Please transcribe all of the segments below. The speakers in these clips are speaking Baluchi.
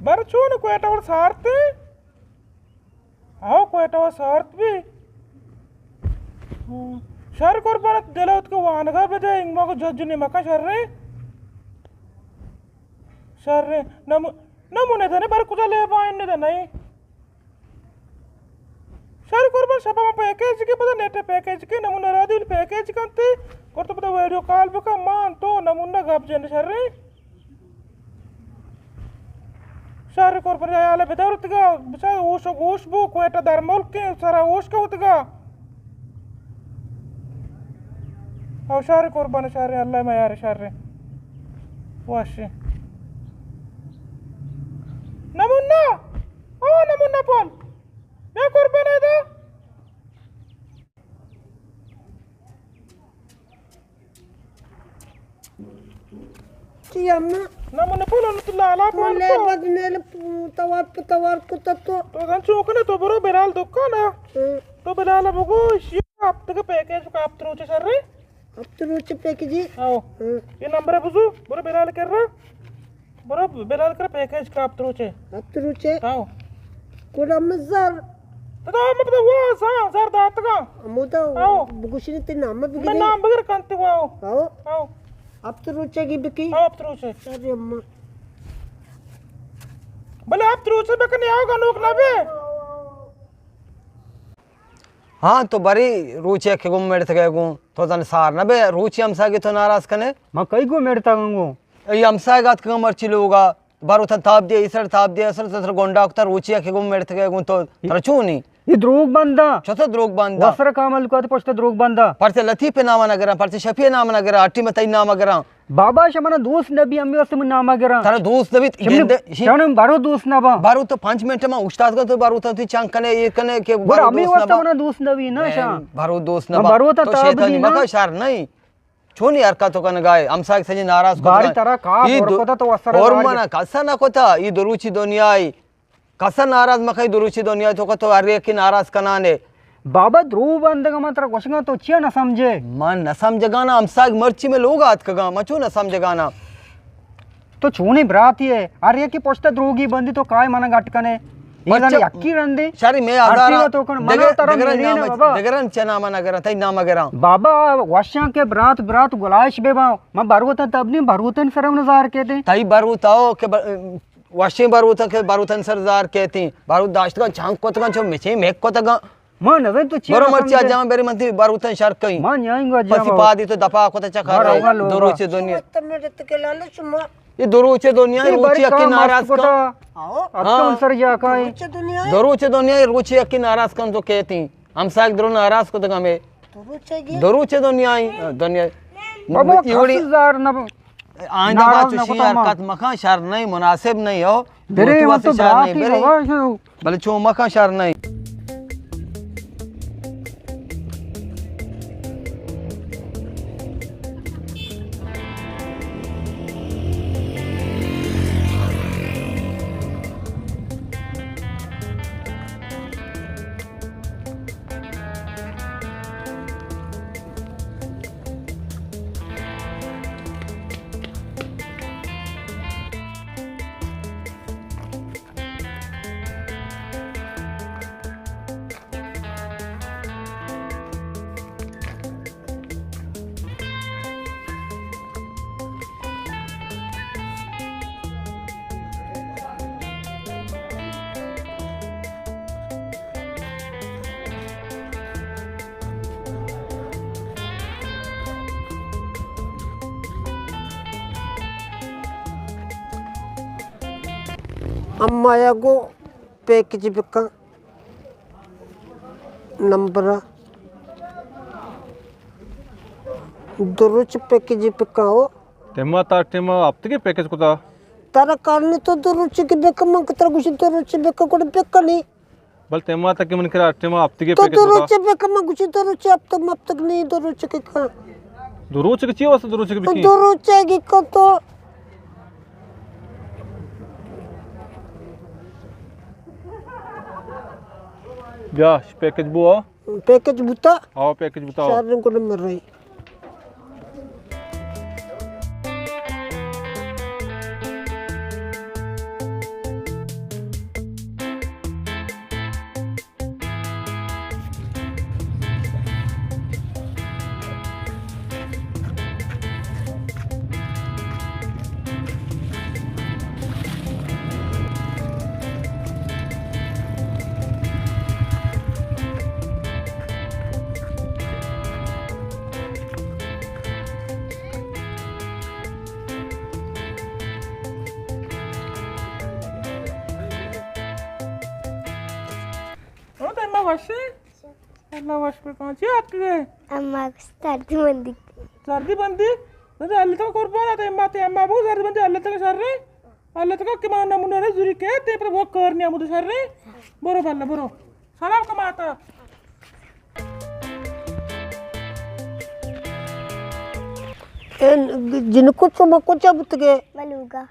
بر چون کوئٹہ وڑ سارتے؟ آو کوئٹہ وڑ سارت بی۔ شر قربان، دل اتکہ وانگا بدے، انگما کو جج نمکا شر۔ شر۔ نمو-، نمونے دنے بر کجا لے بائن نے دنے۔ شر قربان، شپا ما پیکیج کے پدا نیٹ پیکیج کے نمونہ را دیل پیکیج کنتے۔ کر تو پدا ویڈیو کال بکا مان تو نمونہ گپ جن شر۔ شر قربان، حیال بدارتگا، بچار ہوش و گوش بو، کوئٹہ در ملک کے سرا ہوش کا ہوتگا۔ او شر قربان، شر، اللہ میار شر۔ واشی۔ نمونہ، او نمونہ پول۔ بیا قربان ادا۔ چی اماں؟ نہ، من پول انت لالا من پول لے کو۔ بد میل توار پہ توار کتا تو۔ تو زن چوکنے تو برو بلال دکان ء۔ ہاں۔ تو بلال ء بگو، اشی ہفتگ پیکیج کا ہفت روچ شر۔ ہفت روچ پیکیجی؟ آو۔ ہاں۔ یہ نمبر ہے بزو، برو بلال کر رہا۔ برو بلال کر پیکیج کا ہفت روچے۔ ہفت روچے؟ آو۔ گڑا مزار۔ تو تو ہم پتہ ہوا سا زر داتگا۔ ہمودا آو۔ بگوشی تے نام بگی۔ میں نام بگر کنتے ہوا۔ آو۔ آو۔ ہفت روچے کی بکی؟ آو، ہفت روچے۔ ارے اماں۔ بلے ہفت روچے بکنے آو گنوک نہ بے۔ ہاں، تو بری روچے کہ گوں مڑتگے گوں، تو زن سار نہ بے، روچی ہمساگی تو ناراض کنے۔ ما کئی گوں مڑتگاں گوں؟ ای ہمساگ اتکگاں مرچی لوگا، بر وتن تاب دے، ایسر تاب دے، اصل تر گونڈا کتا روچی کہ گوں مڑتگے گوں تو ترا چونی؟ یہ دروگ بندہ۔ چطور دروگ بندہ؟ وسر کامل کو پشت دروگ بندہ۔ پرچے لطیف نام نہ گراں، پرچے شفیع نام نہ گراں، اٹی متئی نام گراں۔ بابا، شمنا دوست نبی، ہمیں واسطے من ناما گراں۔ ترا دوست نبی، شمن، گندے، شی- شمن بارو دوست نبا۔ بارو تو پنچ منٹ ما استاد کو تو بارو تو چنگ کنے، یہ کنے کہ بارو ہمیں دوست واسطے نبا۔ منا دوست نبی نا، نہیں، شاہ۔ بارو دوست من نبا۔ بارو تا تو تاب شیطانی دی نا۔ مکا شر نہیں۔ چونی حرکت تو کنگائے، ہمساگ سجی ناراض باری کتگا۔ ترا کا یہ اور دو-، کتا تو اثر اور دار منا گے۔ کسا نہ کتا، یہ دروچی دنیا ای۔ کسا ناراض مکن، دروچی دنیا تو کہ تو ہر یکی ناراض کنانے۔ بابا، دروگ بندگا، من ترا گوشگاں تو چیا نہ سمجھے؟ من نہ سمجھگانا، ہمساگ مرچی میں لوگ آتکگاں، من چون نہ سمجھگانا؟ تو چونی براتی ہے، ہر یکی پشت دروگی بندی تو کائے منا گٹ کنے؟ یہ زن یکی رندی؟ شری میں ہزار تو کن، منا دگر، ترا دگرن میری نام، نا بابا۔ دگرن چہ نام نہ گراں، تئی نام گراں۔ بابا، وشاں کے برات، برات گلائش بے باں، من بروتن تب نہیں، بروتن سرم نزار کے دیں۔ تئی بروتا ہو کہ ب-، وشیں بروتاں کہ بروتانی سر زار کیتیں، بروت داشتگاں چانک کتگاں، چو مچیں مک کتگاں۔ ما نزن تو چی برو مرچی جان بری من تی بروتاں شر کئیں۔ ما نیائیں گو جان پسی پادی تو دپا کتا چکا رہے۔ دو روچے دنیا۔ یہ دو روچے دنیا، یہ روچی اکی ناراض کن۔ اتکا سر جا کائیں۔ دو روچے دنیا، یہ روچی اکی ناراض کن تو کیتیں۔ ہمساگ درو ناراض کتگاں میں۔ دو روچے دنیا، دنیا۔ بابا، ایوڑی کسی زار نہ آئندہ با چوشی حرکت مکن، شر نہیں، مناسب نہیں ہو۔ برے تو واسطے شر نہیں، برے۔ بلے چو مکن، شر نہیں۔ اما یا گو پیکج بکن نمبر۔ دو روچ پیکج بکن ہو۔ تیما تا ٹیما ہفتگی پیکج کتا۔ ترا کارنی تو دو روچ کی بکن، من کترا گوشی دو روچ بکن، گڑ بکنی۔ بل تیما تک من کرا ٹیما ہفتگی تو پیکج دو کتا۔ روچ بکن، من گوشی دو روچ ہفتگ مفتگ نہیں، دو روچ کی کن۔ دو روچ کی چی واسطہ دو روچ کی بکی؟ دو روچ کی کن تو۔ بیا، پیکج بو۔ پیکج بوتا؟ آو، پیکج بوتا، آو۔ شر کو نمبر رہی۔ وشے؟ اللہ وش بکن۔ چی اتکگے؟ اما سردی بندی۔ سردی بندی؟ بندی اللہ تک قربان آتے، اما تے اما بو سردی بندی اللہ تک شر رے۔ اللہ تک کہ مان نمونے رے زوری کے تے پر وہ کار نہیں امود شر رے۔ برو باللہ برو۔ سلام کماتا۔ اے جنکو، شما کجا بوتگے؟ من لوگا۔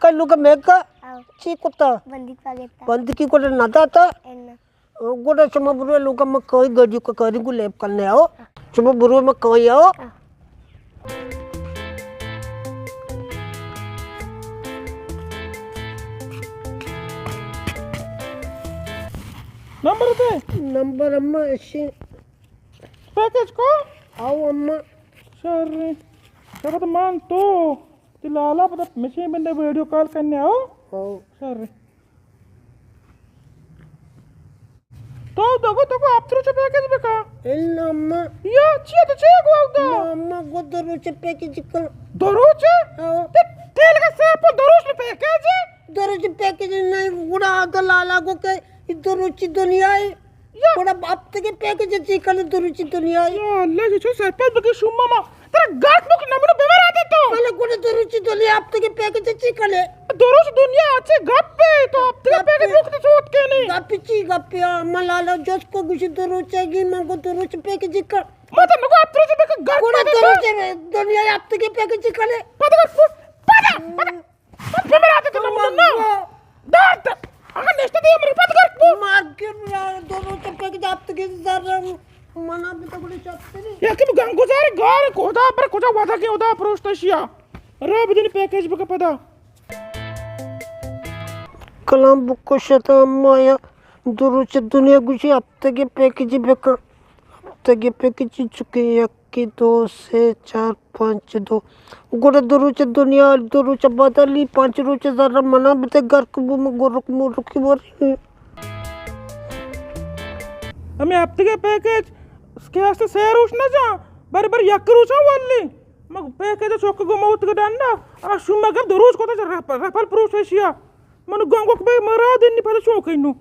کئی لوگا میگا؟ آؤ۔ چی کتا؟ بندی پاگتا۔ بندگی گوڑا نہ داتا؟ انا۔ گوڑا شما برو لوگا، من کئی گاڑی کو کاری گو لیب کرنے آؤ۔ شما برو من کئی آؤ۔ آؤ۔ نمبر دے۔ نمبر اما اشی۔ پیکج کو؟ آؤ اما۔ شر۔ شبت مان تو۔ تی لالا پدا مشین بندے ویڈیو کال کرنے آؤ۔ آؤ۔ شر۔ تو دگو تو کو ہفت روچ پیکج بکا۔ الا اما۔ یا چی تو چی گو اودا؟ ما اما گو دو روچ پیکج کن۔ دو روچ؟ آؤ۔ تے تیل کا سیپ دو روچ پیکج؟ دو روچ پیکج نہیں، گڑا آگا لالا گو کہ دو روچی دنیا ہے۔ یا۔ گڑا ہفتگے پیکج چی کنے دو روچی دنیا ہے۔ یا اللہ، یہ چو سرپد بکے شما ما۔ ترا گپ مک نمونہ ببر آتے تو۔ بلے گڑا دو روچی دنیا ہفتگے پیکج چی کنے؟ دو روچ دنیا اچھے گپ ہے، تو ہفتگے گپ پیکج ہے۔ وقت سوت کے نہیں۔ گپ چی گپ ہے؟ ملالا جوس کو گوشی دو روچ ہے گی، من کو دو روچ پیکج کر۔ مطلب نگو ہفت روچ پیکج گپ گڑا دو روچ دنیا ہفتگے پیکج چی کنے؟ پتہ پتہ پتہ۔ من بمرات تو نمونہ۔ دار تا۔ اگر نشته دی امر پد گرک بو۔ مار کے دونوں چپے کے جات کے زر منا بھی تو بڑے چاہتے نہیں۔ یا کہ گنگو زار گار کودا پر کجا ودا کے ودا پروشتا شیا۔ را بدین پیکج بک پدا۔ کلام بکشت اما یا دو روچ دنیا گوشی ہفتگے پیکج بکن۔ ہفتگے پیکج چکے یک، دو، سے، چار، پانچ، دو۔ گڑا دو روچ دنیا، دو روچ بدلی، پانچ روچ زر منا بتے گرک بو، من گرک مرکی وری۔ ہمے ہفتگے پیکج کہ است سے روچ نہ جا، بر بر یک روچ ولی۔ من پیکج چوک گو موت گڈنڈا، آ شما گر دو روچ کوتا رپل، رپل پروش ایشیا۔ من گنگوک بے مراد انی پدا چوک اینو۔